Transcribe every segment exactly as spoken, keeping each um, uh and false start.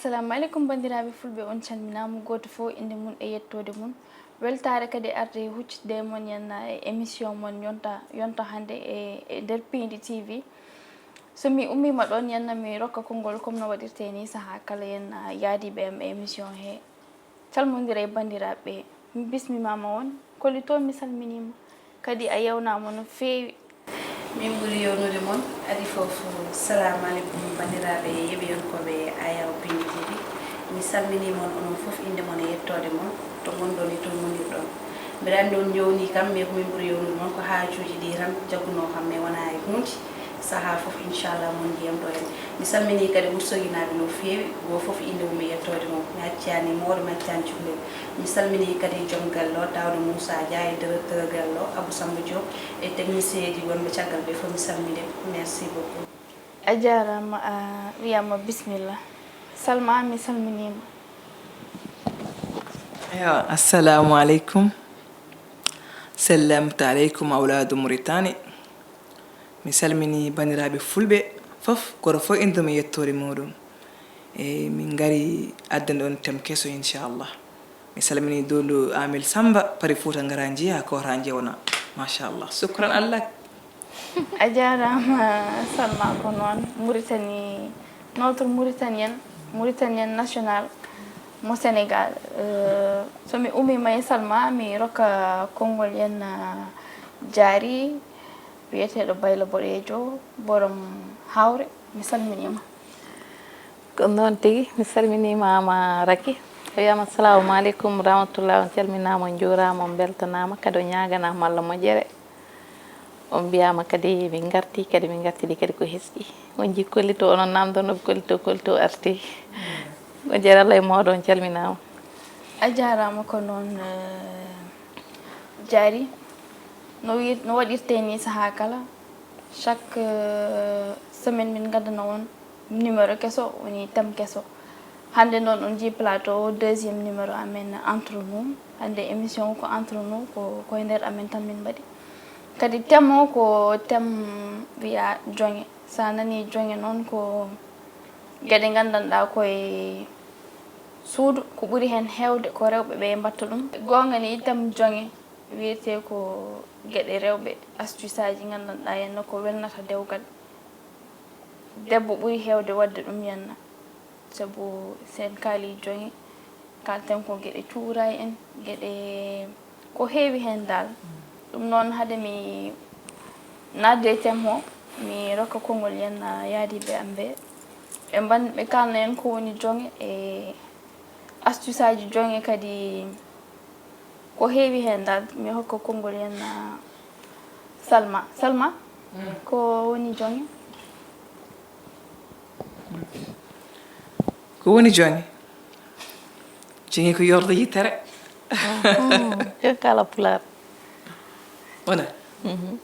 Assalamu aleykum, banndiraaɓe fulɓe, on calminaama, gooto fof innde mum e yettoode mum. Weltaare kadi arde e huccitde e mon, yenna e émission mon yonta, yonta hannde e, e nder Piindi T V. So mi ummiima ɗoon, yenna mi rokka konngol comme no waɗirtee nii sahaa kala, yenna yaadiiɓe am e émission he. Calmondira e banndiraaɓe ɓe. Mi bismimaama on, Kolito, mi salminiima. Kadi a yewnaama no feewi. Min ɓuri yewnude mon. Adi fof, salamu aleykum banndiraaɓe yeɓiyonkooɓe Ayaw Piindi T V. Mi salminiima on onon fof, innde mon e yettoode mon, to ngonɗon e to ngonirɗon. Mbiɗa anndi on njownii kam, mais ko min ɓuri yewnude mon, ko haajuuji ɗi tan jaggunoo kam, mais wonaa e huunde. Sahaa fof, inchallah, mon njiyam ɗo en. Mi salminii kadi Wursoginaaɓe no feewi, goo fof innde mum e yettoode mum. Mi accaani mawɗo, mi accaani cukalel. Mi salminii kadi joom galle o, Daawda Moussa Dia, e directeur galle o, Abou Samba Diop, e technicien ji wonɓe caggal ɓe fof, mi salminii ɓe. Merci beaucoup. A jaaraama, a wiyaama bismillah. Salma, mi salminiima. Ewa, assalamu aleykum. Sallamtu aleykum, awlaadu Muritani. Mi salminii banndiraaɓe fulɓe fof, gooto fof innde mum e yettoore muɗum. E min ngari addande on thème keso, inchallah. Mi salminii Dondo Amel Samba, Paris Fouta ngara njiya, ko wata njewna. Machallah. Sukran Allah. A jaaraama, Salma, ko noon. Mauritanie, notre Mauritanienne, Mauritanienne nationale mo Sénégal. Eh, so mi ummiima e Salma, mi rokka konngol, yenna Diary, wiyeteeɗo Bayla Boɗeejo, borom Hawre. Mi salminiima. Ko noon tigi, mi salminiima ma Raki. O wiyaama, assalamu aleykum, rahmatullah, on calminaama, on njuuraama, on mbeltanaama, kadi o ñaaganaama Allah moƴƴere. On mbiyaama kadi min ngarti, kadi min ngartidi kadi ko hesɗi. On njii Kolito, onon naamndonooɓe Kolito, Kolito arti. Moƴƴere Allah e mooɗon, on calminaama. A jaaraama, ko noon, eh, Diary. No wi-, no waɗirtee nii sahaa kala, chaque, eh, semaine min ngaddana on numéro keso, woni thème keso. Hannde noon on njii plateau o, deuxième numéro amen Entre nous. Hannde émission o ko Entre nous, ko, ko e nder amen tan min mbaɗi. Kadi thème o ko thème wiya joŋe. So a nanii joŋe noon ko geɗe nganndanɗaa koye suudu, ko ɓuri heen heewde ko rewɓe ɓe mbaɗta ɗum. Goonga nii, thème joŋe wiyetee ko geɗe rewɓe, astuce aji nganndanɗaa henna ko welnata dewgal. Debbo ɓuri heewde waɗde ɗum yenna, sabu so en kaalii joŋe, kaalten ko geɗe cuuraay en, geɗe ko heewi heen daal. Ɗum noon, hade mi naatde e thème o, mi rokka konngol yenna yaadiiɓe am ɓe. Ɓe mban-, ɓe kaalna en ko woni joŋe e astuce aji joŋe kadi. Ko heewi heen daal, mi hokka konngol yenna Salma. Salma, ko woni joŋe? Ko woni joŋe? Joŋe ko yoorde yitere. Mhm. Joŋe kala Pulaar. Wona? Mhm.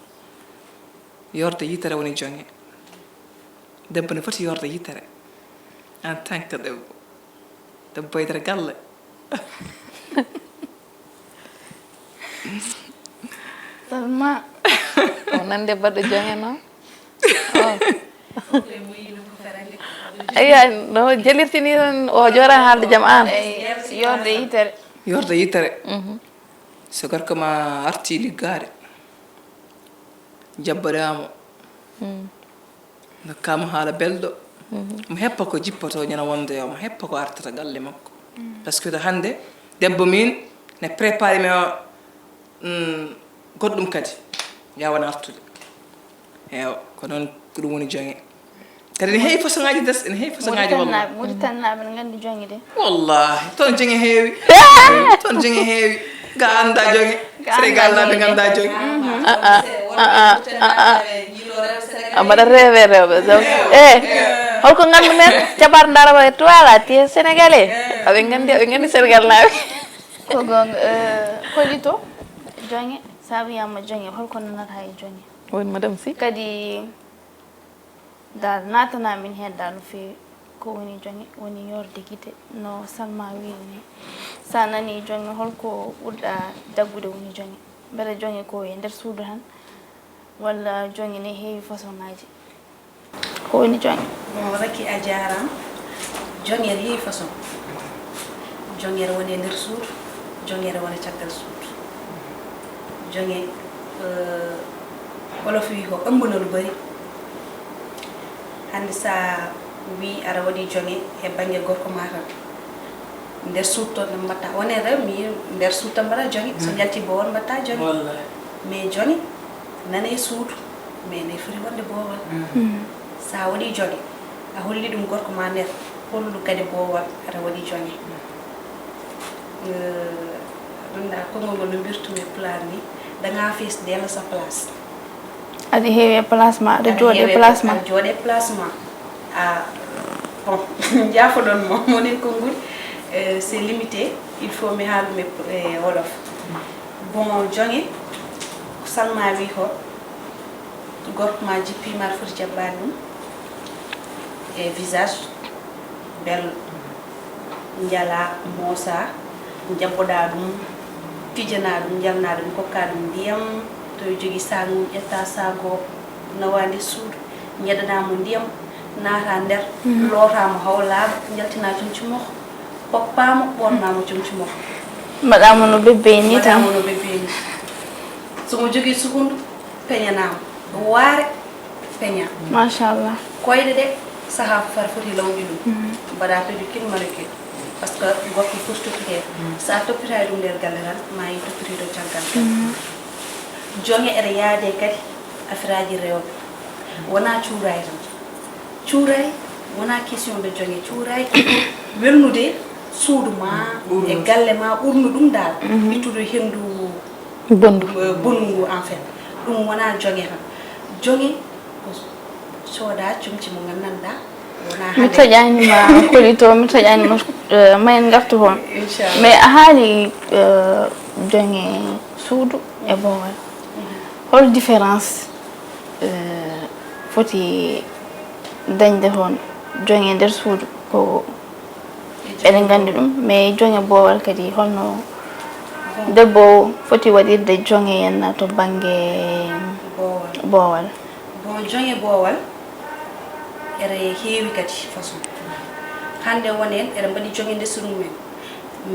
Yoorde yitere woni joŋe. Debbo ne foti yoorde yitere en tant que debbo. Debbo e nder galle. Salma. O nande baɗɗo joŋe noon. Oh. Eya, no jelirtini tan, o jooɗa haalde jam aan. Eyi, yoorde yitere. Yoorde yitere. Mhm. So gorko ma arti liggaade, jabboɗaa mo. Mm. Ndokkaa mo haala belɗo. Mhm. Mo heppa ko jippotoo ñande wonde, yo mo heppa ko artata galle makko. Mm. Parce que to hannde, debbo min ne préparé mi o, mm, goɗɗum kadi. Yaawana artude. Eewa, ko noon, ko ɗum woni joŋe. Kadi ene heewi façon ŋaaji des, ene heewi façon ŋaaji, wallahi. Mauritanie, Mauritanie naaɓe ene nganndi joŋe de. Wallahi, toon joŋe heewi. Toon joŋe heewi. Ga annda joŋe. Ga annda Sénégal naaɓe joŋe. Ngannda joŋe. Mhm. Ah, ah, ah, ah, ah, ah. A mbaɗa rêve rewɓe. Donc, eh, holko nganndu men? Cabar ndara wa toilette, tu es sénégalais. Aɓe nganndi, aɓe nganndi Sénégal naaɓe. Ko goonga, eh, Kolito, joŋe, so a wiyaama joŋe, holko nanata e joŋe? Woni madame Sy. Kadi, dal, naatana min heen dal no feewi. Ko woni joŋe? Woni yoorde gite, no Salma wiiri ni. So a nanii joŋe, holko ɓurɗa jaggude woni joŋe? Mbele joŋe ko e nder suudu tan? Walla joŋe ne heewi façon ŋaaji? Ko woni joŋe? Bon, Raki, a jaaraama. Joŋe ene heewi façon. Joŋe ene wone nder suudu, joŋe ene wona caggal suudu. Joŋe, eh, wolof wi ko ëmb na lu bari. Hannde so a wi aɗa waɗi joŋe e bannge gorko ma tan, nder suudu toon ɗum mbaɗta. Wonere mi nder suudu tan mbaɗa joŋe, so yalti boowal mbaɗta joŋe. Wallahi. Mais joŋe nana e suudu, mais ne foti wonde boowal. So a waɗi joŋe, a holli ɗum gorko ma nder, hollu kadi boowal aɗa waɗi joŋe. Eh, ɗum ɗa konngol ngol no mbirtumi e pulaar ni, danga fees della sa place. Aɗa heewi e place ma, aɗa jooɗi e place ma. Aɗa jooɗi e place ma. Ah, bon, jaafoɗon mo, monen konngol, eh, c'est limité, il faut mi haal ɗum e, e wolof. Bon, joŋe, ko Salma wi ko, gorko ma jippima aɗa foti jaɓɓade ɗum e visage, bel njala, moosa, njaɓɓoɗa ɗum, fijana ɗum, njalna ɗum, kokka ɗum ndiyam, to jogii sac mum, ƴetta sac o, nawa nder suudu, ñeɗanamo ndiyam, naata nder, lootamo haw laaɓa, njaltina comci mo, poppamo, ɓornamo comci mo. Mbaɗamo no bébé ni tan. Mbaɗamo no bébé ni. So mo jogii sukundu, peñanamo. Waare, peña. Machallah. Koyɗe ɗe, saha fof aɗa foti lawƴude ɗum. Mbaɗa pellicule, manucure. Parce que gorko foti toppiteede. So a toppitaani ɗum nder galle tan, ma yi toppitiiɗo caggal galle. Joŋe ene yaade kadi affaire aji rewɓe. Wona cuuraay tan. Cuuraay wona question de joŋe. Cuuraay ko pour welnude suudu ma, e galle ma, ɓurnu ɗum dal. Ittude henndu Bonndu. Eh, bonndu ngu, en fait. Ɗum wona joŋe tan. Joŋe ko sooda comci mo nganndanɗaa wona mi hande. Toƴaani ma koli to, mi toƴaani ma, eh, ma en ngartu toon. Inchallah. Mais a haali, eh, joŋe suudu e boowal. Hol différence, eh, foti dañde toon joŋe nder suudu ko eɗen nganndi ɗum, mais joŋe boowal kadi holno debbo o foti waɗirde joŋe henna to bannge boowal? Boowal. Bon, joŋe boowal ene heewi kadi façon. Hannde won en ene mbaɗi joŋe nder suudu mumen,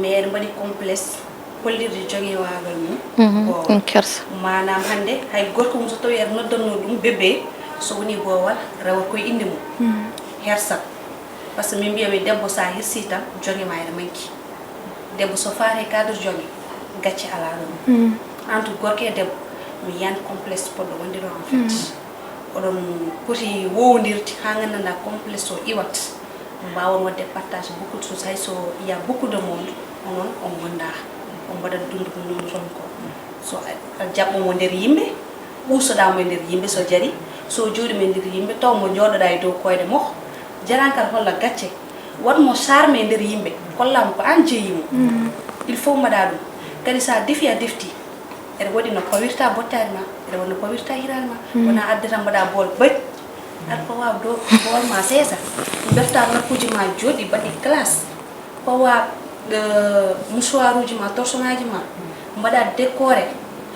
mais ene mbaɗi complexe hollirde joŋewaagal mum. Boowal. Ɗum kersa. Maanaam hannde hay gorko mum so tawii ene noddannoo ɗum bébé, so wonii boowal rewata koye innde mum. Hersat. Parce que min mbiya mi debbo so a hersii tan, joŋe ma ene manki. Debbo so faati e cadre joŋe, gacce alaa ɗoon. Entre gorko e debbo, mi yiyaani complexe poɗɗo wonde ɗoon en fait. Oɗon poti wowondirde haa nganndanɗaa complexe o iwat. Mbaawon waɗde partage beaucoup de choses, hay so il y a beaucoup de monde, onon on ngondaa, on mbaɗat dundu ko noonu toon ko. So a, a jaɓɓo mo nder yimɓe, ɓuusoɗaa mo e nder yimɓe so jarii, so jooɗii mo e nder yimɓe, taw mo jooɗoɗaa e dow koyɗe makko, jarankal holla gacce, waɗ mo charme e nder yimɓe, kolla mo ko aan jeyi mo. Il faut mbaɗa ɗum. Kadi so a defi a defti, eɗa waɗi no pawirta bottaari ma, eɗa waɗi no pawirta hiraani ma. Wona adde tan mbaɗa bool baƴ, aɗa pawa do bool ma seesa, berta nokkuuji ma jooɗi mbaɗi classe. Pawa, eh, mouchoiruji ma, torchonnaji ma, mbaɗa décoré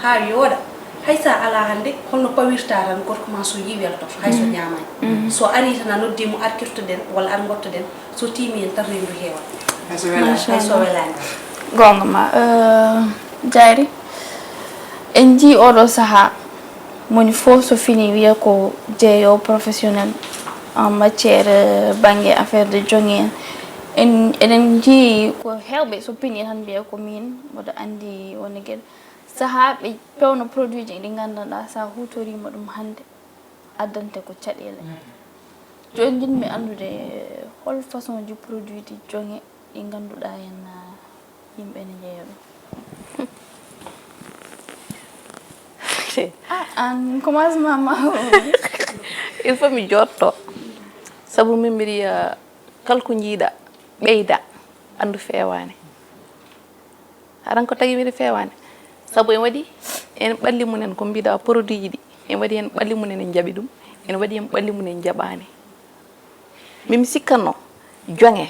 haa yooɗa. Hay sa alaa hannde, holno pawirta tan, gorko ma so yii weltoto, hay so ñaamaani. So arii tan a noddii mo, ar kirtoɗen walla ar ngottoɗen, so tiimi heen tan reendu heewat. Hay so welaani. Machallah. Hay so welaani. Goonga ma, eh, Jayri, en njii oɗo sahaa, moni fof so fini wiya ko jeeyo professionnel en matière, euh, bannge affaire de joŋe en. En, eɗen njii ko heewɓe so pini tan mbiya ko miin mboɗo anndi woni geɗe. Sahaa ɓe pewno produit ji ɗi nganndanɗaa sa huutoriima ɗum hannde addante ko caɗeele. Jooni njiɗmi anndude hol façon ji produit ji joŋe ɗi ngannduɗaa en, ah, yimɓe ne njeeya ɗum. Ah, an commencement ma. Il faut mi jotto. Sabu min mbiɗa yiya kala ko njiiɗa, ɓeyda, anndu feewaani. Haran ko tagi mbiɗa feewaani. Sabu en waɗi en ɓalli mumen ko mbiɗa produit ji ɗi. En waɗi en ɓalli mumen en jaɓi ɗum. En waɗi en ɓalli mumen en jaɓaani. Min mi sikkanno joŋe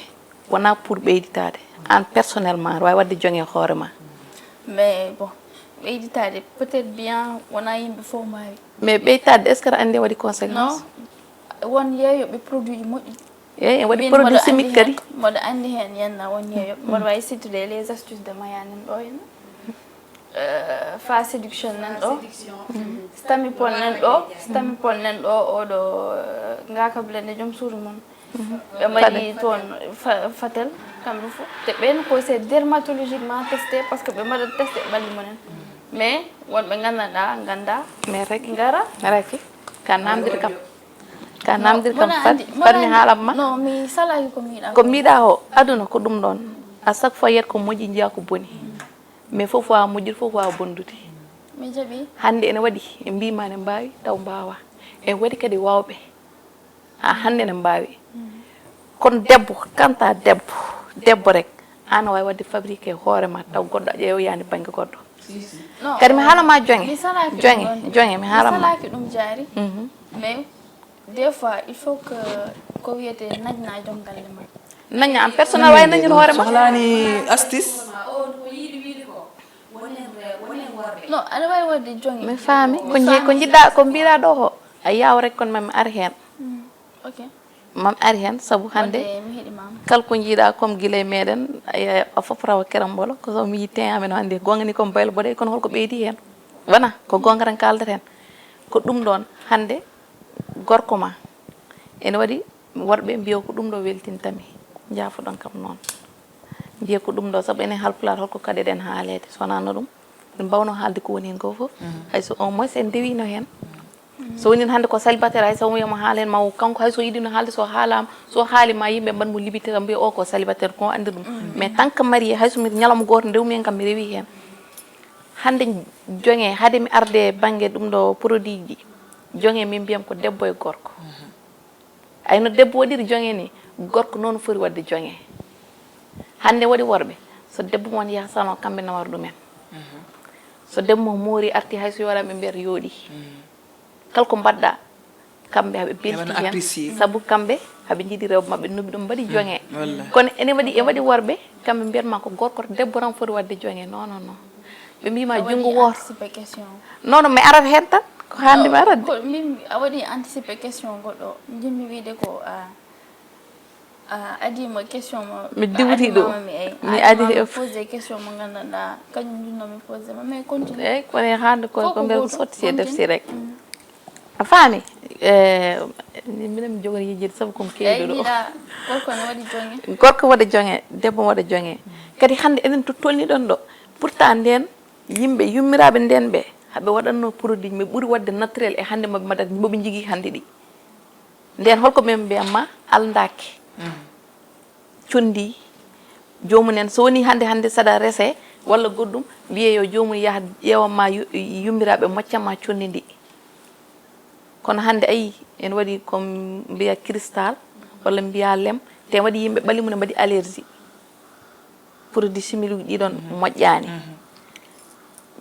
wona pour ɓeyditaade. An personnellement aɗa waawi waɗde joŋe hoore ma. Mais bon, ɓeyditaade peut-être bien wona yimɓe fof mbaawi. Mais ɓeyditaade est-ce que aɗa anndi waɗi conséquence? Non. Won yeeyoɓe produit ji moƴƴi. Eyi, en waɗi produit chimique kadi. Mboɗo anndi heen yenna won yeeyo. Mboɗo wawi sittude les astuces de Maya nan ɗo henna. Euh, fa séduction nan ɗo. Stamipol nan ɗo. Stamipol nan ɗo oɗo, euh, ngaka blende joom suudu mum. Ɓe mbaɗi toon fa- fatel kamɓe fof. Te ɓen ko c'est dermatologiquement testé parce que ɓe mbaɗat testé ɓalli mumen. Mais wonɓe nganndanɗa ngannda. Mais rek ngara rek ka namdir kam. Ka namdir kam fat mi haalam ma. Non, mi salaki ko miɗa. Ko miɗa o aduna ko ɗum ɗon. À chaque fois yet ko moƴƴi njiya ko boni. Mais fof wawa moƴƴude, fof wawa bondude. Mi jaɓi. Hannde ene waɗi e mbima ne mbawi taw mbawa. E waɗi kadi wawɓe. Ha hannde ne mbawi. Kono debbo, kanta debbo, debbo rek, an wawi wadde fabriqué hoore ma taw goɗɗo a ƴeewa yani bangge goɗɗo. Kadi mi haala ma jonge. Jonge jonge mi haala ma. Salaki ɗum jaari. Mais des fois il faut que ko wiyete najna joom galle ma. Najna am personnel wawi najnude hoore ma. Sohlani astis. No, aɗa wawi waɗde jonge. Mi faami ko nji- ko njiɗɗa ko mbiɗa ɗo ko a yaw rek kono mami ar heen. Ok. Mami ar heen sabu hannde Wonde mi heɗi mama. Kala ko njiɗa comme gila e meɗen a fof rawa kerambolo ko so mi yitte amen hannde gonga ni comme baylo boɗe kono holko ɓeydi heen wona ko gonga tan kaldata heen ko ɗum ɗon hannde gorko ma ene waɗi worɓe mbiya ko ɗum ɗo weltintami jaafoɗon kam noon mbiya ko ɗum ɗo sabu enen halpulaar holko kaɗeɗen haaleede so wonano ɗum Min mbawno haalde ko woni heen ko fof, hay so au moins en ndewino heen. So woni hannde ko célibataire hay so wiyama haala heen ma kanko hay so yiɗino haalde so haalama so haalima yimɓe mbaɗ mo libité kam mbiya o ko célibataire ko anndi ɗum. Mais tant que marié hay so mi ñalawma gooto ndewmi heen kam mi rewi heen. Hannde joŋe hade mi arde bannge ɗum ɗo produit ji joŋe min mbiyam ko debbo e gorko. Ay no debbo waɗiri joŋe ni gorko noon foti waɗde joŋe hannde waɗi worɓe so debbo mon yaha salon kamɓe nawar ɗumen so debbo mo moori arti hay so yoɗa ɓe mbiyata yooɗi kala ko mbaɗɗa kamɓe haɓe belti hen sabu kamɓe haɓe jiiɗi rewɓe maɓɓe noɓi ɗum mbaɗi joŋe kono ene waɗi e waɗi worɓe kamɓe mbiyatma ko gorko debbo tan foti waɗde joŋe non non non ɓe mbima junngo wooto non non mi arat hen tan ko hannde mi arat de min a waɗi anticiper question goɗɗo jinmi wiide ko a a adima question mo mi diwti ɗo mi adi posé question mo gandanɗa kañum jinnomi posé ma mais continue eyyi kono e hande ko ko mbel ko sotti e defsi rek a faami e minen mi jogori yejjede saabu komi kewɗo ɗo gorko ne waɗi joŋe gorko waɗa joŋe debbo waɗa joŋe kadi hande enen to tolniɗon ɗo pourtant nden yimɓe yummiraɓe nden ɓe haɓe waɗanno produit ɓe ɓuuri waɗde naturel e hande maɓe mbaɗat moɓe jogui hande ɗi nden holko min mbiyatma aldaki condi jomumen so woni hande hande saɗa rese walla goɗɗum wiye yo jomum yaha ƴeewanma yummiraɓe moccama condi ndi kono hande ayi ene waɗi ko mbiya cristal walla mbiya lem te waɗi yimɓe ɓalli mum ne mbaɗi allergie produit chimique uji ɗiɗon moƴƴani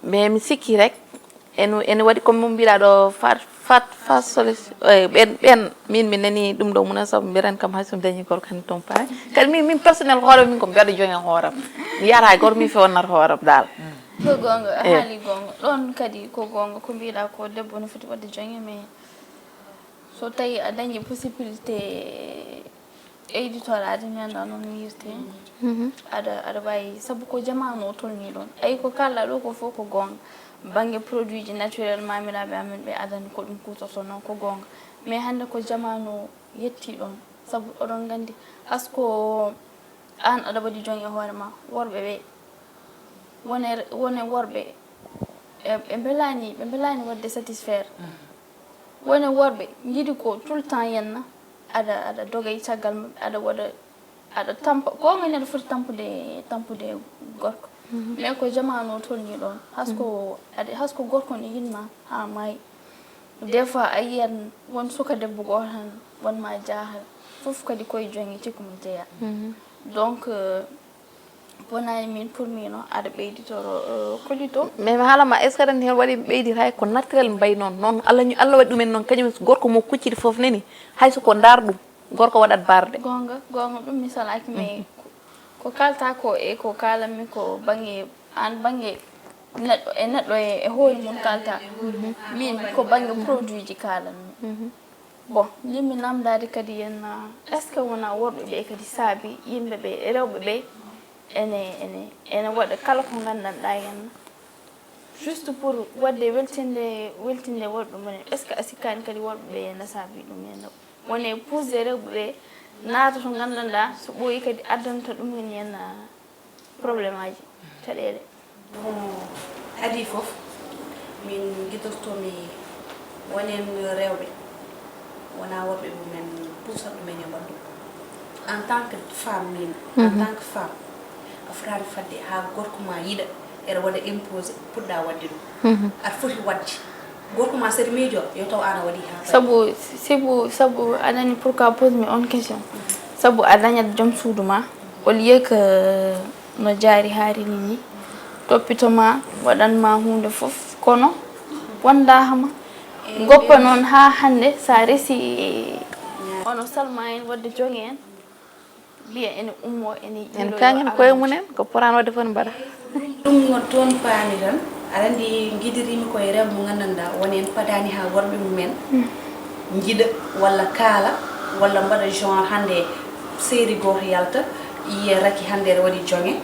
mais mi sikki rek ene ene waɗi comme mo mbiɗa ɗo fat fat fat solution ɓen ɓen min mi nani ɗum ɗo muna sabu mbiɗan kam hay so mi dañi gorko tan toon paani kadi min min personnel hoore min ko mbiɗa joña hooram mi yiyata hay goto min fewannata hooram dal ko gonga a haali gonga ɗon kadi ko gonga ko mbiɗa ko debbo no foti wadde joñe mais so tawi a dañi possibilité ɓeyditoraade mi annda noon mi yirte aɗa aɗa waawi sabu ko jamaanu o tolnii ɗoon ayi ko kaalɗaa ɗoo ko fof ko goonga bannge produit ji naturel maamiraaɓe amen ɓe adani ko ɗum kuutorto noon ko goonga mais hannde ko jamaanu o yettii ɗoon sabu oɗon nganndi hasko aan aɗa waɗi joñ e hoore ma worɓe ɓe wone wone worɓe ɓe mbelaani ɓe mbelaani waɗde satisfaire wone worɓe njiɗi ko tout le temps yenna aɗa aɗa dogay caggal maɓɓe aɗa waɗa aɗa tampa ko ngani aɗa foti tampude tampude gorko mais ko jamaanu o tolni ɗoon hasko aɗa hasko gorko ne yinma ha maayi des fois a yiyan won suka debbo gooto tan wonma jahal fof kadi koye joñe cikkumi jeeya donc Bonani min pour min o aɗa ɓeyditoro kodito. Mais mi haalama est ce que aɗa andi hen waɗi ɓeydita ko naturel mbay noon noon Allah ñu Allah waɗi ɗumen noon kañum gorko mo kucciti foof nani hayso ko ndar ɗum gorko waɗat barde. Gonga gonga ɗum mi salaki mais ko kalta ko e ko kalanmi ko bangge an bangge neɗɗo e neɗɗo e hoore mum kalta min ko bangge produit ji kalanmi. Bon, yimɓe namdaade kadi yen, est ce que wona worɓe ɓe kadi saabi yimɓe ɓe, rewɓe ɓe ene ene ene waɗa kala ko nganndanɗaa yen, juste pour waɗde weltinde weltinde worɓe mumen? Est ce que a sikkaani kadi worɓe ɓe ene saabi ɗum yen, wone pousse rewɓe ɓe naata to nganndanɗaa so ɓooyi kadi addanta ɗum en yen? Problème aji, caɗeele. Bon, adii fof, min ngiɗortoomi wonen rewɓe, wona worɓe mumen puusat ɗumen e mbaɗɗu. En tant que femme, min, en tant que femme, a fotaani fadde haa gorko ma yiɗa, eɗa waɗa imposé, puɗɗa waɗde ɗum. Aɗa foti waɗde. Gorko ma sere miijo, yo taw aan a waɗi haa fayi. Sabu, sibu, sabu aɗa anndi pourquoi pose mi on question? Sabu a dañat joom suudu ma, au lieu que no jaari haari ni ni, toppito ma, waɗan ma huunde fof, kono wonda hama. Goppa noon haa hannde, sa resi, ono salma en, waɗde joŋe en, mbiya ene ummo, ene en yiilo kangen koye mumen, ko poran waɗde fof ne mbaɗa. Ɗum no toon paami tan, aɗa anndi, ngiɗiriimi ko e rewɓe mo nganndanɗaa, woni en padaani haa worɓe mumen njiɗa walla kaala, walla mbaɗa genre hannde série gooto yalta, yiye raki hannde ene waɗi joŋe,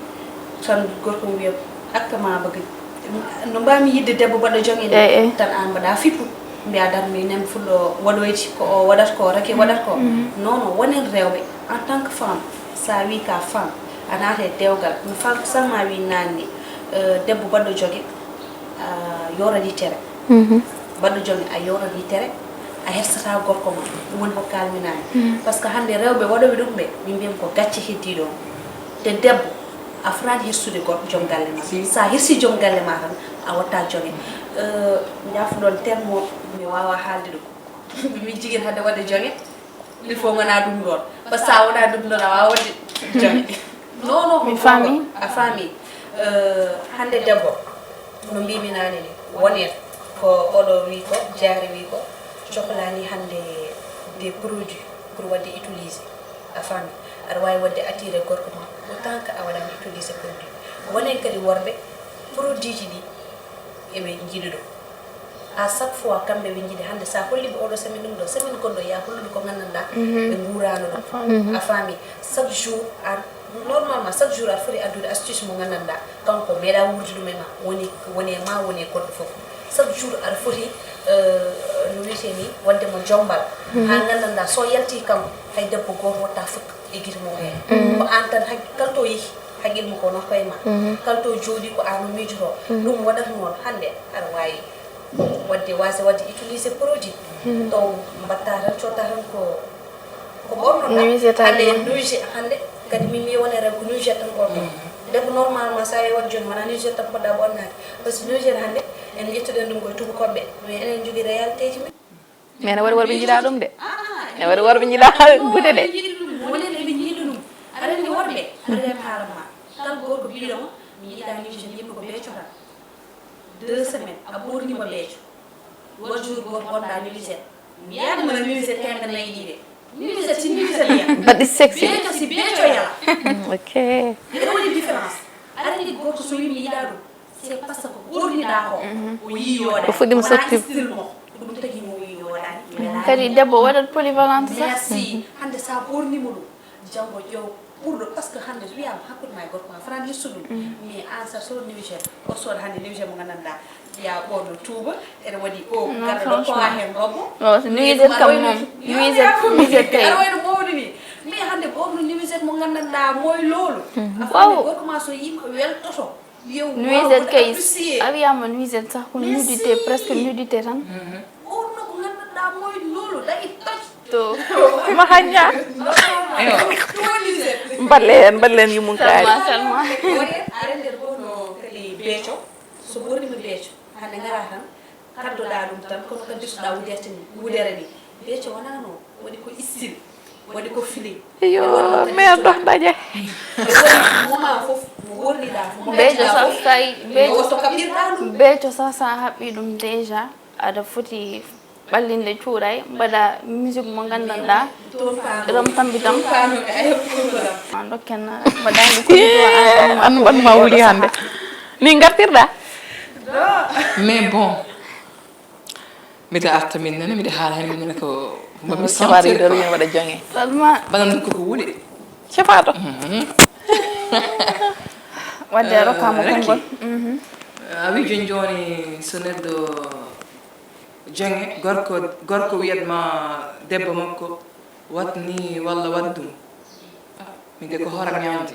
tan gorko mum wiya, "Hakka ma mbaga." No mbaami yiɗde debbo mbaɗa joŋe ni, tan aan mbaɗa fippu, mbiya, "Dar mi nem fulɗo waɗoyti ko o waɗata ko, raki waɗata ko." Non, non, wonen rewɓe, en tant que femme, sa wi ka femme, a naata e dewgal, no femme sama wi naanni, eh, debbo baɗɗo joge, a yorani tere. Baɗɗo joge, a yorani tere, a hersata gorko ma, ɗum woni ko kalminaani. Parce que hannde rewɓe waɗooɓe ɗum ɓe, min mbiyam ko gacce heddi ɗon. Te debbo, a fotaani hirsude gorko joom galle ma. Sa hirsi joom galle ma tan, a watta joge. Eh, njaafoɗon terme o, mi waawa haalde ɗum. Mi jigin hannde waɗde joge, il faut ngona ɗum ɗon. Parce que sa wona ɗum ɗon, a waawa waɗde joge. Non, non, mi faami. A faami. Eh, hannde debbo, no mbimi naane ni, wonen ko oɗo wi ko, jaari wi ko, cohlani hannde des produits pour waɗde utiliser. A faami. Aɗa waawi waɗde attiré gorko ma, autant que a waɗani utiliser produit. Wonen kadi worɓe, produit ji ɗi, eɓe njiɗi ɗum. À chaque fois, kamɓe ɓe njiɗi hannde, sa holli ɓe oɗo semaine ɗum ɗo, semaine gonɗo, ya hollude ko nganndanɗaa, ɓe nguurano ɗum. A faami. Chaque jour, a, normalement, chaque jour aɗa foti addude astuce mo nganndanɗaa, kanko meeɗa wuurde ɗum e ma, woni, woni e ma, woni e goɗɗo fof. Chaque jour aɗa foti, eh, no wiyetee ni, waɗde mo jombal. Haa nganndanɗaa, so yalti kanko, hay debbo gooto watta fukk e gite mum heen. Ko aan tan, hay kala to yehi, haqqil mo ko nokka e ma. Kala to jooɗi ko aan o miijotoo. Ɗum waɗata noon, hannde aɗa waawi waɗde, waasde waɗde utiliser produit. Taw mbaɗta tan, cotta tan ko, ko ɓornoɗa. Nuisette hannde, nuisette hannde, kadi min mi wona rew ko nuisette tan ɓorno. Debbo normalement sa yehi waɗ jooni, wona nuisette tan poɗɗa ɓornaade. Parce que nuisette hannde, en ƴettuɗen ɗum koye tubakoɓe, mais enen jogii réalité ji men. Mais ne waɗi worɓe njiɗa ɗum de. Ne waɗi worɓe njiɗa gude de. Wonen eɓe njiɗi ɗum. Aɗa anndi worɓe, aɗa anndi haalan ma. Kala gorko biɗo ma, mi yiɗa nuisette, yimɓe ko beeco tan. Deux semaines, a ɓornima beeco. Waɗ jour gooto gonɗa nuisette. Mi yiyaani mo na nuisette teemedde nayi ɗi de. Nuisette si nuisette yala. Baɗɗi sexy. Beeco si beeco yala. Ok. Ene waɗi différence. Aɗa anndi gorko so wi mi yiɗa ɗum, c'est parce que ko ɓorniɗa ko, o yii yooɗaani. O fuɗɗima sottude. Wona style mo. Ko ɗum tagi mo o yii yooɗaani. Kadi debbo waɗat polyvalente sax. Merci. Hannde sa ɓornimo ɗum, janngo ƴeew ɓurɗo, parce que hannde so wiyaama hakkunde ma e gorko ma, fotaani hirsude ɗum. Mais aan sa sood nuisette, o sooda hannde nuisette mo nganndanɗaa, ya ɓorno tuuba, ene waɗi o, non, garɗo ɗo franchement. Kowa heen robo. Non, nuisette kam moom, nuisette, nuisette kay. Aɗa wayno mawɗo ni. Mais hannde ɓorno nuisette mo nganndanɗaa mooy loolu. A faami, gorko ma so yiima weltoto. Nuisette kay, a wiyaama nuisette sax ko nudité, presque nudité tan. Ɓorno ko nganndanɗaa mooy loolu, dañi toj. To. Ma hañña. Eyo. Mballen, mballen yumum kaari. Salma, Salma. Woye, aɗa anndi ɓorno kadi beeco. So ɓornima beeco, hannde ngara tan, kaddoɗa ɗum tan, kono kadi bisoɗa wuderte ni, wudere ni. Beeco wonano, waɗi ko style, waɗi ko feeling. Iyo, mais dox dañe. Waɗi moment fof, mo ɓorniɗa fof, mo beeco ngacciɗa sax fof, kay, beeco, woto kaɓirɗa ɗum. Beeco sax sa haɓɓi ɗum déjà, aɗa foti ɓallinde cuuray, mbaɗa musique mo nganndanɗaa, rom tambi tam. Ma dokken, mbaɗani ko an, an, an ma wuli hannde. Ni ngartirɗa? Mais bon, mbiɗa arta min nene, mbiɗa haala heen min nene ko Mami sentir ko wona waɗa jonge. Salma. Bana ɗum koko wuli. Cefaɗo. Wadde a rokkama konngol. A wi joni joni so neɗɗo jonge gorko gorko wiyat ma debbo makko wat ni walla wat ɗum. Min de ko horam ñamde.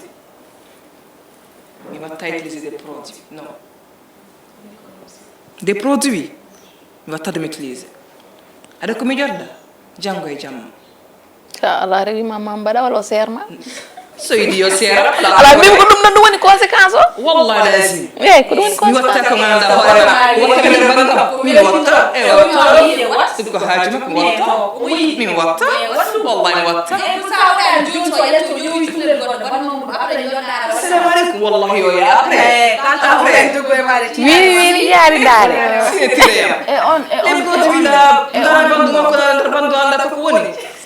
Mi watta utilisé des produits non. Des produits mi watta ɗum utilisé. Aɗa ko mi ƴoɗɗa janngo e jamma. Sa ala rewi ma ma mbaɗa wala o seerma. So yiɗi yo seera. Ala mbimi ko ɗum ɗon ɗum woni conséquence o. Wallahi lazim. Eyyi ko ɗum woni conséquence. Mi watta ko ganduɗa hoore ma. Watta mi nder bandam. Mi watta. E watta. Ɗum ko haaju makko mi watta. Mi watta. Wallahi mi watta. Assalamu aleykum. Wallahi yo ya après. Après. Wiwi wiwi yaari daare. Sine tire ya. E on e on. Ɗum ko tibinda. Ndara bandu makko nder bandu anda ko woni.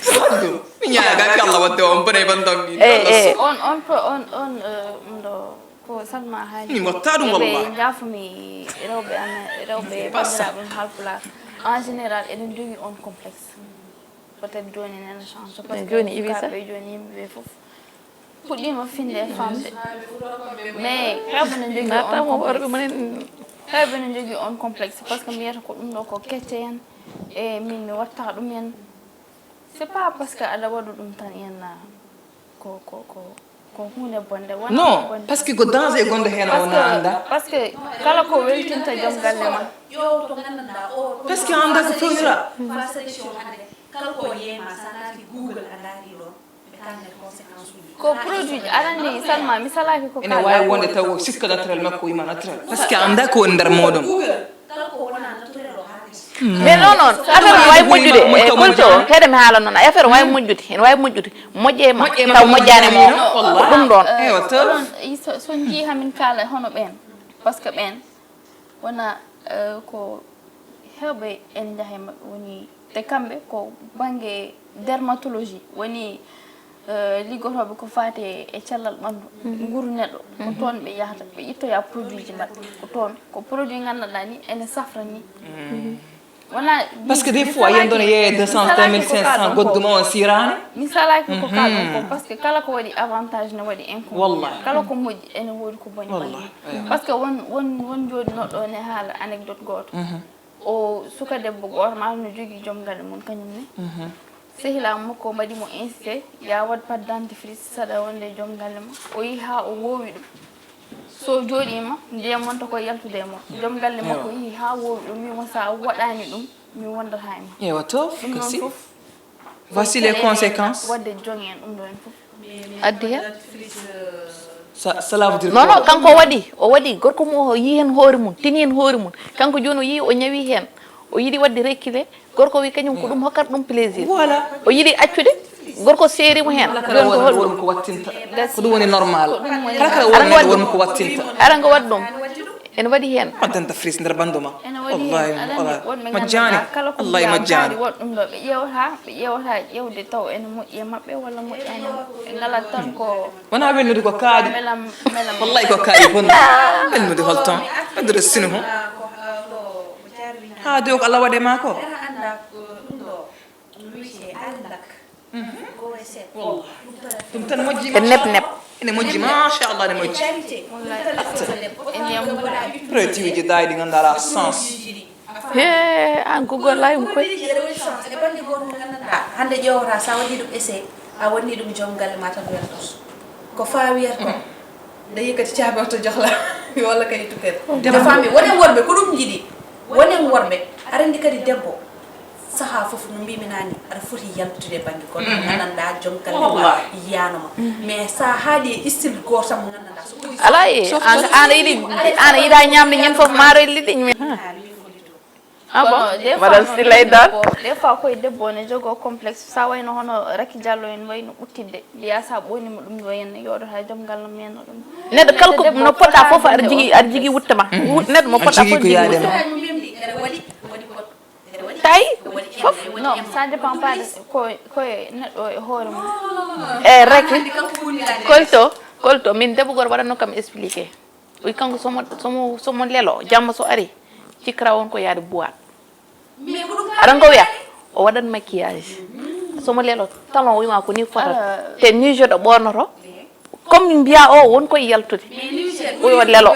Bandu. Mi ñaagaki Allah wadde on bone bandam mi. Eh eh. On on on on ɗo ko Salma haali. Mi watta ɗum wallahi. Ɓe njaafumi rewɓe amen rewɓe bandiraɓe haalpulaar en général eɗen jogii on complexe. Peut être joni nena change parce que joni ibisa ɓe joni yimɓe ɓe fof puɗɗima finde e famde mais kala bene jogii on complexe. Kala bene jogii on complexe parce que mbiyata ko ɗum ɗo ko kecce en e min mi watta ɗum en. C'est pas parce que aɗa waɗu ɗum tan yenna ko ko ko ko hunde bonde wona non parce que ko danger e gonɗo heen a wona annda. Parce que kala ko weltinta joom galle ma. Parce que annda ko fewira. Kala ko yeema sa naati google a ndaari ɗon. Ko produit ji aɗa anndi Salma mi salaaki ko ene waawi wonde taw sikka naturel makko wima naturel parce que annda ko woni nder mooɗon. Mais non non affaire o wawi moƴƴude e kolto heɗe mi haala noon affaire o wawi moƴƴude ene wawi moƴƴude moƴƴe ma taw moƴƴani mo ko ɗum ɗon. So jii hamin kaala hono ɓen parce que ɓen wona ko hewɓe en njaha e maɓɓe woni te kamɓe ko bannge dermatologie woni liggotooɓe ko faati e cellal ɓanndu nguru neɗɗo ko toon ɓe yahata ɓe ƴettoya produit ji maɓɓe ko toon ko produit nganndanɗaa ni ene safra ni wona parce que des fois yen ɗon yeeye deux cent deux mille cinq cent godduma on sirani mi salaki ko kaɗon ko parce que kala ko waɗi avantage ne waɗi inconvénient kala ko moƴƴi ene woodi ko boni ɓangi par ce que won won won jooɗinoɗo ne haala anecdote gooto o suka debbo gooto maɗum no jogii joom galle mum kañum ne sehilaamu makko o mbaɗi mo incité ya waɗ pat dentifrice saɗa wonde joom galle ma o yehi haa o woowi ɗum so jooɗiima ndiyam wonta koye yaltude e mum joom galle makko yehi haa woowi ɗum wiimo so a waɗaani ɗum mi wondata e ma ewa to ɗum ɗon kasi fof voici les conséquences waɗde joŋe en ɗum ɗo en fof addi heen cela veut dire non non kanko o waɗi o waɗi gorko mum o yii heen hoore mum tini heen hoore mum kanko jooni o yii o ñawi heen o yiɗi waɗde rekkile gorko wi kañum ko ɗum hokkata ɗum plaisir voilà o yiɗi accude gorko seeri mo heen jooni ko holɗum ko wattinta ko ɗum woni normal kala kala wonneɗo wonmo ko wattinta ara ngo waɗ ɗum ene waɗi heen addanta fris nder bandu ma wallahi majjani wallahi majjani waɗ ɗum ɗo ɓe ƴewata ɓe ƴewata ƴewde taw ene moƴƴi e maɓɓe walla moƴƴani ɓe ngalat tan ko wona welnude ko kaaɗi wallahi ko kaaɗi bonde welnude hol ton ɓeddude sinu hon ha de ko allah waɗe ma ko ɗum tan moƴƴi e neb neb ene moƴƴi machallah ene moƴƴi produit uji daay ɗi ganduɗa ala sens he an ko gollayi mo koy hande ƴewata sa waɗi ɗum essai a wonni ɗum joom galle ma tan weltoto ko fawiyata ko nde yëkkati caabi oto joxla walla kay tukkere nde fami wonen worɓe ko ɗum jiɗi wonen worɓe aɗa andi kadi debbo saha fof no mbimi nani aɗa foti yaltude banggue kono gandanɗa joom galle ma yiyanoma mais sa haaɗi e style goto tan mo gandanɗa so ɓuri ala e an aɗa yiɗi an a yiɗa ñamde ñande foof maaro e liɗɗi ah bon madame silla e dal des fois koye debbo ne jogo complexe sa wayno hono rakki diallo en wayno ɓuttidde mbiya sa ɓonima ɗum ɗo henna yooɗata joom galle mum henna ɗum neɗɗo kala ko no poɗɗa foof aɗa jogui aɗa jogui wuttama neɗɗo mo poɗɗa foof jogui wuttama tawi fof non ça dépend pas de ko koye neɗɗo e hoore mum e rek kolto kolto min debbo goto waɗatno kam expliqué wi kanko somo somo somo lelo jamma so ari cikkata won ko yaade boîte aɗa ko wiya O waɗat maquillage. Somo lelo talon o wima ko ni fotata. Te nuisette o ɓornoto. Comme mbiya o won koye yaltude. O yo lelo.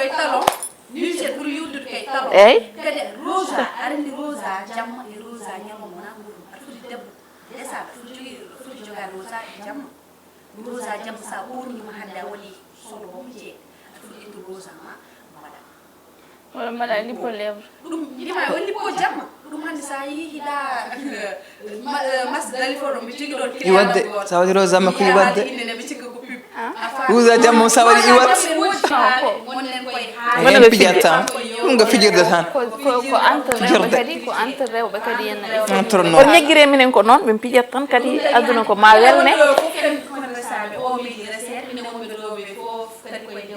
Nuisette ɓuri yurdude kay talon. Eyyi. Kadi rosa, aɗa andi rosa jamma e rosa ñalawma wona gotum. Aɗa foti debbo. Desa, aɗa foti jogi, aɗa foti joga rosa e jamma. Rosa jamma sa ɓornima hande a waɗi sodo wom jeeɗi. Aɗa foti ittu rosa ma mbaɗa. Wala mbaɗa lipo lèvre. Ɗum ima o lipo jamma. Ɗum hande sa yeehi da mas dali fo ɗo mi tigi ɗon. Iwadde sa waɗi rosa makko iwadde. Ɓe cikka ko pub. Rosa jamma sa waɗi iwat. Wonen koye. Heen pijat tan. Ɗum ko fijirde tan. Ko ko ko entre rewɓe kadi ko entre rewɓe kadi en. Entre no. On ñeggire minen ko noon ɓe pijat tan kadi aduna ko ma welne.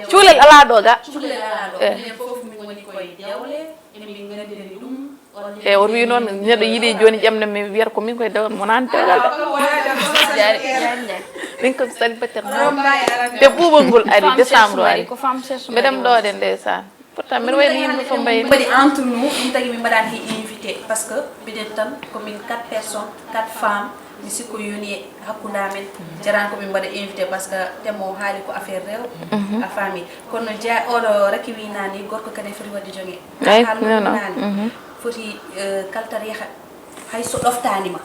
Cuulel alaa ɗo ga. Eh. E o wi noon neɗɗo yiɗi joni ƴamde mi wiyata ko min koye dewal mo nani dewgal de. Min ko célibataire noon. Te ɓuuɓol ngol ari décembre ari. Mbeɗam ɗo de ndeysaan. Pourtant mbeɗa wayno yimɓe fof mbayi. Mbaɗi entre nous ɗum tagi min mbaɗani he invité parce que mbiɗen tan ko min quatre personnes, quatre femmes. Mi sikko yoni hakkunde amen jarani ko min mbaɗa invité parce que thème o haali ko affaire rew. A faami. Kono jeya oɗo rakki wi nani gorko kadi foti wadde jonge. Ay, non non. Foti kaltar yaha. Hay so ɗoftanima,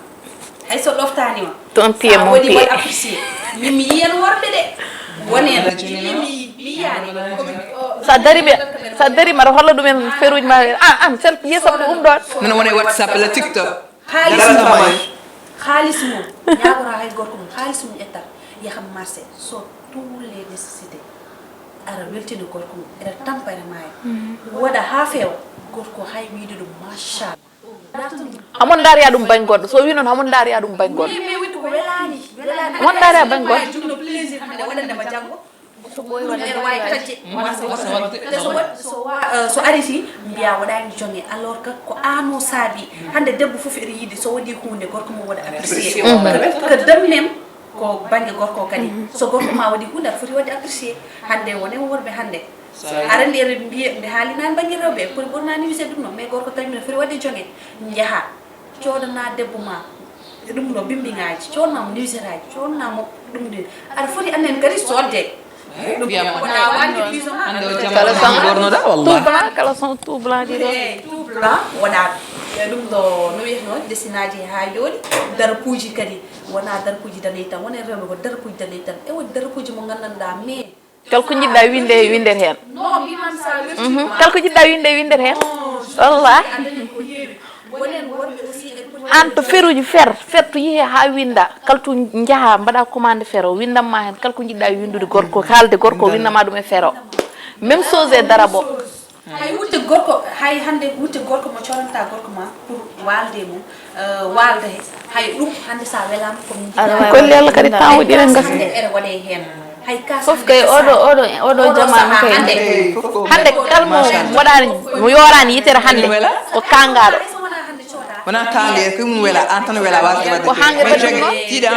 hay so ɗoftanima. Ton pied mon pied. Woni won apprécié. Min mi yiyan worɓe de. Woni mi yiyani. Sa dari ɓe sa dari mbaɗa holla ɗumen feruji ma. Ah, an sen yeeso ko ɗum ɗon. Nana wona e WhatsApp la TikTok. Haalis mum. Haalis mum. Ñaagora hay gorko mum haalis mum ƴetta. Yaha marché so tous les nécessités. Ara weltina gorko mum ena tampa ena maaya. Waɗa ha feewa. Gorko hay wiide ɗum machallah. Amon ndaariya ɗum bañ goɗɗo so wi noon amon ndaariya ɗum bañ goɗɗo. Amon ndaariya bañ goɗɗo. So ariti mbiya waɗani jonge alors que ko ano saabi hande debbo fof ene yiɗi so waɗi hunde gorko mum waɗa apprécié. Que de même ko banggue gorko kadi so gorko ma waɗi hunde aɗa foti waɗde apprécié. Hande wonen worɓe hande aɗa andi eɗen mbiya nde haalinani banggue rewɓe pour ɓurnani wise ɗum noon mais gorko tawi mbiɗa foti waɗde jonge. Jaaha codana debbo ma ɗum no bimbiŋaji codnamo nuiseraji codnamo. Ɗum de aɗa foti annen kadi sodde. Ɗum wona wande bisoma. Hande o jamma gornoɗa wallahi. Tout blanc kala son tout blanc ɗi ɗo. Tout blanc waɗaɗo. E ɗum ɗo no wiyatno desinaji ha jooɗi. Darpuji kadi wona darpuji daneji tan wonen rewɓe ko darpuji daneji tan e woni darpuji mo gandanɗa mais. Kala ko jiɗɗa winde windet hen. Kala ko jiɗɗa winde windet hen. Wallahi. An to feruji fer fer to yeehe ha winda kala to jaaha mbaɗa commande fero windamma hen kala ko jiɗɗa windude gorko haalde gorko windama ɗum e fero. Même chose e darabo. Hay wutte gorko hay hande wutte gorko mo coranta gorko ma pour walde mum. Walde hay ɗum hande sa welama ko min jiɗa. Kolli Allah kadi tan wuɗɗiren gasa. Ene waɗe hen. Fof kay oɗo oɗo oɗo jamanu kay. Hande kalmo waɗani mo yorani yitere hande ko kangaɗo. Wona kange ko mum wela an tan wela wasde wadde ko hangre waɗi ɗum ɗo. Tiɗa.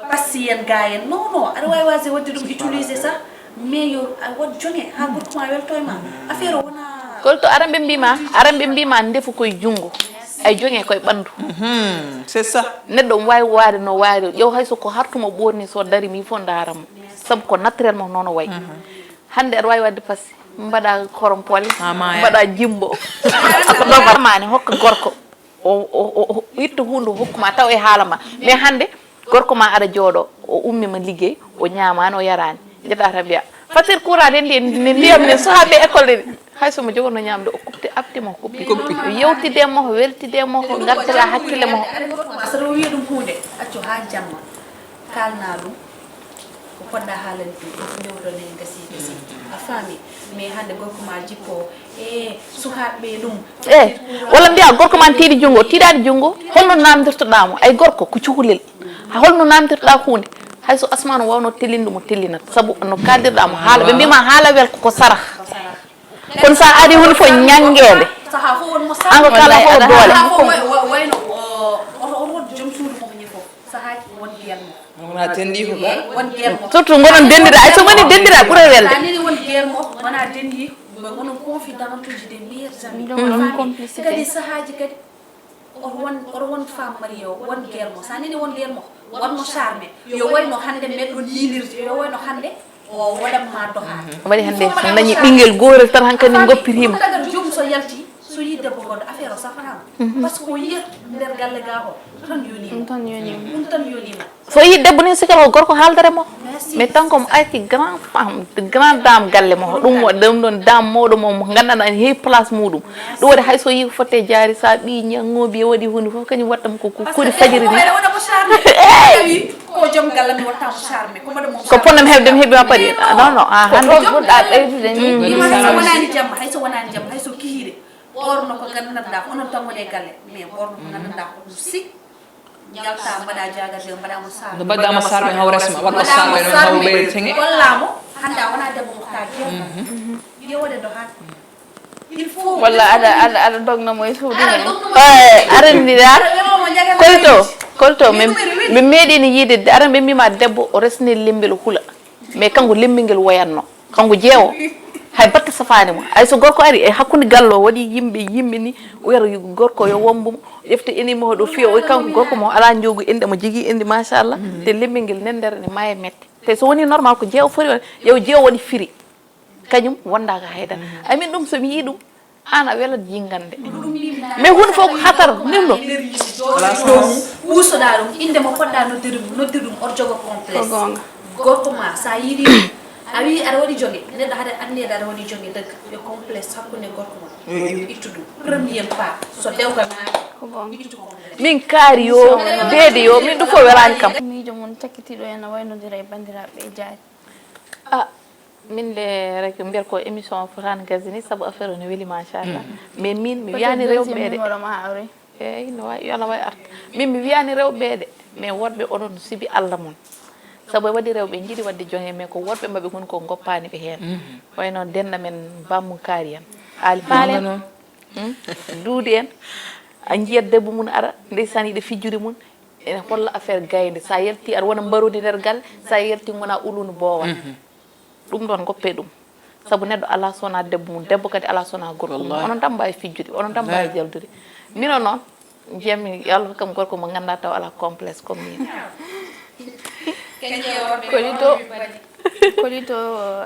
Passiyen gayen non non aɗa wawi wasde wadde ɗum utilisé sah mais yo a waɗ jonge ha gorko ma welto e ma. Affaire o wona. Kolto aran ɓe mbima aran ɓe mbima ndefu koye junngo. Ay joñe koye ɓanndu. C'est ça. Neɗɗo omo waawi waade no waari ƴeew hay so ko hartuma ɓoorni so dari mi fof ndaara mo. Sabu ko naturel mo noon o wayi. Hannde aɗa waawi waɗde pasi mbaɗa korom pole mbaɗa jimbo. Ko ɗo barmaani hokka gorko o itta huunde hokkuma taw e haala ma. Mais hannde gorko ma aɗa jooɗo o ummi ma liggey o ñaamaani o yaraani. Njeɗa tan mbiya facture courant de ndi ne ndiyam ne sohaɓe école de. Hay somo jogono ñamde o kupti abti mo kuppi. Yewtide mo weltide mo ngartira hakkille mo. Saɗa o wiya ɗum hunde accu ha jamma kalna ɗum. Ko poɗɗa haalande ɗum fof jowtoɗen gasi gasi. A faami. Mais hannde gorko ma jippo e sukaɓe ɗum. E walla mbiya gorko ma tiiɗi junngo tiiɗaɗi junngo holno namdirtoɗamo ay gorko ko cukalel. Holno namdirɗa hunde hay so asmanu wawno tellinde mo tellinat sabu no kaldirɗamo haala ɓe mbima haala wel koko saraha. Kono sa ari hunde fof ñanguede an ko kala fof doole. Wayno oto oto joom suudu mo ko ñifo sahaaji won guerre mo. Wona tendiiko ka. Won guerre mo. Surtout gonon dendira ay so woni dendira ɓuura welde. Nini won guerre mo wona dendi mo gonon confident tuji de meilleurs amis. Kadi sahaaji kadi. O Oto won, oto won femme mariée o, won guerre mo. Sa nani won guerre mo, won mo charme. Yo wayno hannde meɗon yiilirde, yo wayno hannde o waɗan ma dohaade. Waɗi hannde so dañi ɓinngel goorel tan hankadi goppiriima. Tagata joom so yalti, so yi debbo goɗɗo, affaire o safanaama. Parce que o yiyat nder galle ga o, tan yonii mo. Ɗum tan yonii mo. So yi debbo ni sikal ko gorko haaldere mo. Mais tan ko mo arti grand femme, grand dame galle mo. Ɗum waɗi ɗum ɗon dame mawɗo mo mo gandanɗa ne heewi place muɗum. Ɗum waɗi hay so yi ko fotte jaari sa ɓi ñangobi e waɗi hunde fof kañum watta mo ko kuri fajiri ni. Ko joom galle mi watta mo charme. Ko mbaɗa mo ko ponno mi heɓde mi heɓi ma paɗi. Non non. Ah hande. Ko ɓurɗa ɓeydude ni. Hay so wonani jamma, hay so wonani jamma, hay so kihiɗe. Ɓorno ko gandanɗa onon tan woni e galle, mais ɓorno ko gandanɗa ko ɗum si. Jalta mbaɗa jagadir mbaɗa mo sarɓe. No mbaɗɗa mo sarɓe haw resma waɗɗo sarɓe no haw ɓeyde tege. Gollamo hande a wona debbo mo ka jeeɗa. Yewode do han. Il faut. Walla aɗa aɗa aɗa dogna mo e suudu men. Oy arandiɗa. Kolto kolto min min meeɗino yiide aran ɓe mbima debbo o resni lembel hula. Mais kanko lemmingel woyatno kanko jeewo. Hay batte safani mo hay so gorko ari e hakkude gallo waɗi yimɓe yimɓe ni wiyata gorko yo wombo mo ƴefta eni mo ɗo fiya oy kanko gorko mo ala jogu inde mo jigi inde machallah. Te lemmingel nendere ne maya mette te so woni normal ko jeewo foti won yew jeewo waɗi firi kañum wondaka haydara. Amin ɗum somi yi ɗum an a welat jingande. Mais hunde fof ko hatar nirno. Ɓuusoɗa ɗum inde mo poɗɗa noddude ɗum noddude ɗum oto jogo complexe. Gorko ma sa yiɗi a wi aɗa waɗi jonge neɗɗo haɗa anniyede aɗa waɗi jonge dëgg yo complexe hakkunde gorko ma. Ittu ɗum premier pas so dewgal naati ittu complexe. Min kaari yo deede yo min ɗum fof welani kam. Miijo mum cakkitiɗo en a waynodira e bandiraɓe e jaari. Ah, min le rek mbiyat ko émission o fotaani gasde ni sabu affaire o ne weli machallah. Mais min mi wiyani rewɓe de. Eyyi no wawi yo Allah wawi arta. Min mi wiyani rewɓe de mais worɓe onon sibi Allah mon. Sabu e waɗi rewɓe jiiɗi waɗde joŋe mais ko worɓe maɓe ngoni ko goppani ɓe heen. Wayno denɗa men bammu kaari en. Ali faalen. Duudi en. A jiyat debbo mum ara ndeysaan yiɗa fijjude mum. Ene holla affaire gaynde sa yalti aɗa wona mbarodi nder galle sa yalti gona ulundu boowal. Ɗum ɗon goppe ɗum sabu neɗɗo ala sona debbo mum debbo kadi ala sona gorko mum onon tan mbawi fijjude onon tan mbawi jaldude. Mino noon jiyammi yo allah hokkam gorko mo ganduɗa taw ala complexe comme min. Koli to koli to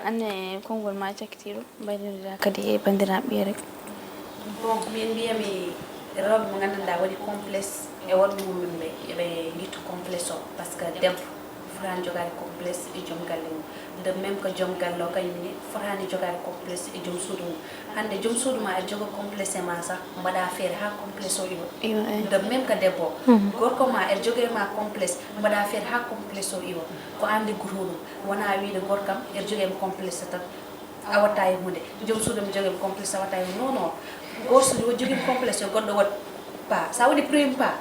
anne konngol ma cakkitiɗo mbaɗirɗa kadi e bandiraɓe rek. Bon min mbiyami rewɓe mo gandanɗa waɗi complexe e worɓe mumɓe ɓe eɓe guittu complexe o par ce que debbo fotani jogade complexe e joom galle mum. De même que joom galle o kañum ne fotani jogade complexe e joom suudu mum. Hande joom suudu ma aɗa jogo complexe e ma sah mbaɗa feere ha complexe o iwa. De même que debbo o gorko ma aɗa jogo e ma complexe mbaɗa feere ha complexe o iwa. Ko an liggoto ɗum wona wiide gorkam aɗa jogo e ma complexe tan. A watta e hunde joom suudu mi jogi mi complexe a watta e hunde non non. Goto so jogui complexe yo goɗɗo waɗ pas sa waɗi premier pas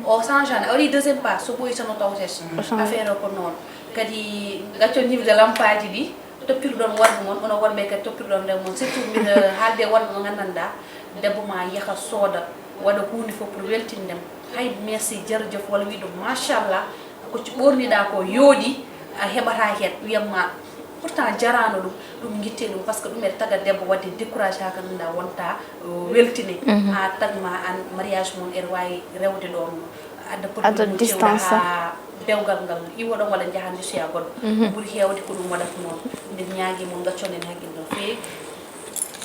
o change ani a waɗi deuxième pas so ɓoyi tan o tawtete. Affaire o ko noon kadi gaccon ñibde lampaji ɗi. Toppirɗon worɓe mon onon worɓe kadi toppirɗon rew mon surtout mbiɗa haalde worɓe mo gandanɗa debbo ma yaha sooda waɗa hunde fof pour weltindem. Hay merci jarajef walla wiɗo machallah. Ko ɓorniɗa ko yooɗi a heɓata hen wiyamma pourtant jarano ɗum. Ɗum guitte ɗum par ce que ɗum ene taga debbo wadde découragé ha ganduɗa wonta weltine. Ha tagma an mariage mon ene wawi rewde ɗon. Adda produit mo cewɗa ha dewgal ngal iwoɗon walla jaha ndesoya goɗɗo. Ɓuuri hewde ko ɗum waɗata noon. Mbiɗa ñaagui mon gaccon en haqqille no fewi.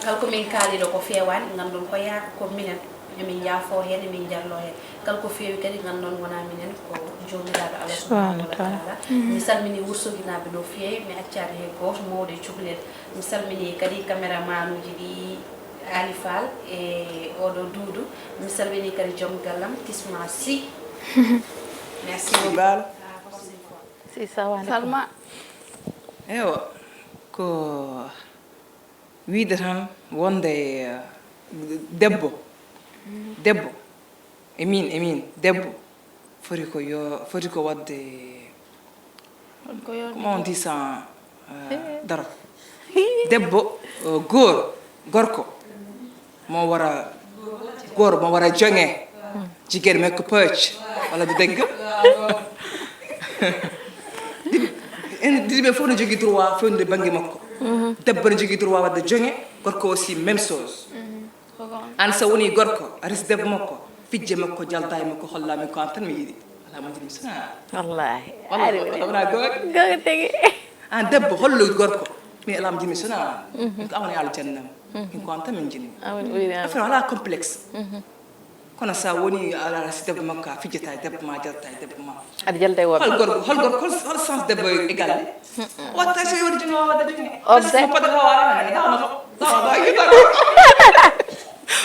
Kala ko min kaaliɗo ko fewani gandon ko yaaka ko minen. Emin njaafoo heen, emin njalloo heen. Kala ko feewi kadi, nganndon wonaa minen, ko Joomiraaɗo Allah Subhaanahu wa Taala. Mi salminii Wursoginaaɓe no feewi, mi accaani hay gooto, mawɗo e cukalel. Mi salminii kadi kameramanuuji ɗi, Ali Fall e ooɗo Duudu. Mi salminii kadi joom gallam, Kisma Sy. Merci beaucoup. Salma. Ewa, ko wiyde tan wonde debbo, debbo e min e min debbo foti ko yo foti ko wadde comment on dit ça daro debbo goor gorko mo wara goor mo wara jonge jigéen mekko pec walla de degga en diɗi ɓe fof no jogui droit fewnude banggue makko debbo no jogui droit wadde jonge gorko aussi même chose an so woni gorko a resi debbo makko Fijje makko jalda e makko holla min ko an tan mi yiɗi. Alaa mo jiɗmi sona. Wallahi. Wallahi, wona goonga. Goonga tigi. An debbo hollu gorko. Min alaa mo jiɗmi sona. Min ko an woni aljanna. Min ko an tan min jiɗmi. Amin ɓuri amin. Affaire wala complexe. Kono sa woni ala si debbo makko a fijjata e debbo ma jalta e debbo ma. Aɗa jalda e worɓe. Hol gorko hol gorko hol hol sens debbo e galle. Watta so yoni jino wada jini. Obse. Pada hawa ni dama dama yita.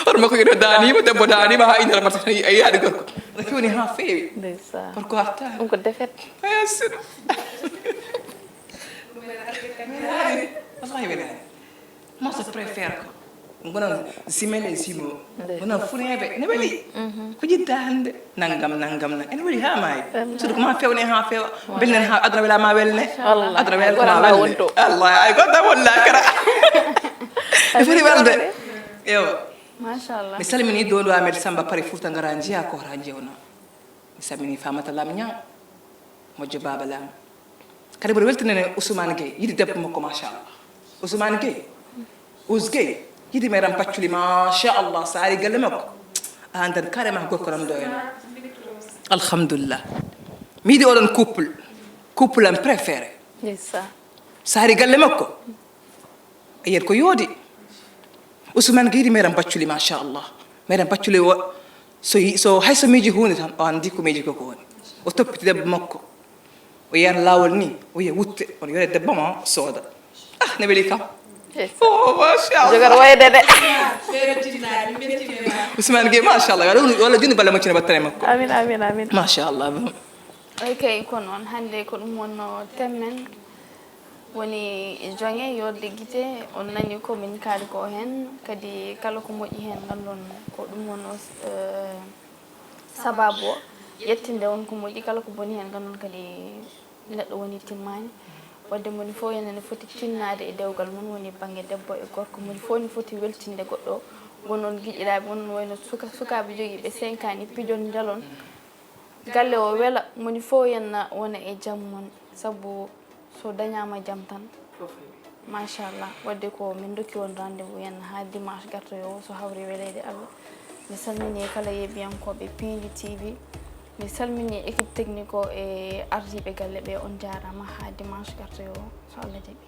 Hoto makko ino danima debbo danima ha indara mata a yaade gorko. Raki woni ha feewi. Ndeysaan. Gorko arta. Ɗum ko défaite. Ay sino. Wallahi wala. Moi je préfère ko gonon jumelle et jumeaux. Gonon funeeɓe ne weli. Ko ƴitta hannde nanngam nanngam nan ene weli haa maayi. Surtout ko ma fewne haa fewa. Belnen haa aduna wela ma welne. Aduna wela ma welne. Allah ay goɗɗa won lakara. E foti welde. Ewa. Machallah. Mi salmini dondo amed samba pari furta ngara njiya ko hora njewna. Mi salmini famata lam ña. Moƴƴo baaba lam. Kadi mboɗo weltanani Ousmane Gueye yiɗi debbo makko machallah. Ousmane Gueye. Ous Gueye yiɗi meram pacculi machallah sa ari galle makko. A andan carrément gorko nam ɗo en. Alhamdulillah. Mi yiɗi oɗon couple. Couple am préféré. Ndeysaan. Sa ari galle makko. Yen ko yoodi. Ousmane Gueye yiɗi meram pacculi machallah. Meram pacculi o so yi- so hay so miiji hunde tan o andi ko miiji koko woni. O toppiti debbo makko. O yiyan laawol ni o yiya wutte on yore debbo ma sooda. Ah ne weli kam. Oh machallah. Jogar wayde de. Ousmane Gueye machallah wala wala juni balla maccina battane makko. Amin amin amin. Machallah. Eyi kay ko noon hannde ko ɗum wonno thème men woni joŋe yorde gite. On nani ko min kaali ko heen kadi kala ko moƴƴi heen nganndon ko ɗum wonno eh, sababu o. Ƴettinde on ko moƴƴi kala ko boni heen nganndon kadi neɗɗo woni timmaani. Wadde moni fof enen ne foti tinnaade e dewgal mum woni bannge debbo e gorko moni fof ne foti weltinde goɗɗo. Won on giƴiraaɓe won wayno suka sukaaɓe jogiiɓe cinq ans ni pijon njalon. Galle o wela moni fof yenna wona e jam mum sabu so dañaama jam tan. Machallah wadde ko min dokki won rendez-vous yenna haa dimanche gartoyo o so hawri weleede Allah. Mi salmini kala yeeɓiyankooɓe piindi tv. Mi salmini équipe technique o e ardiiɓe galle ɓe on njaaraama haa dimanche gartoyo o so Allah jaɓi.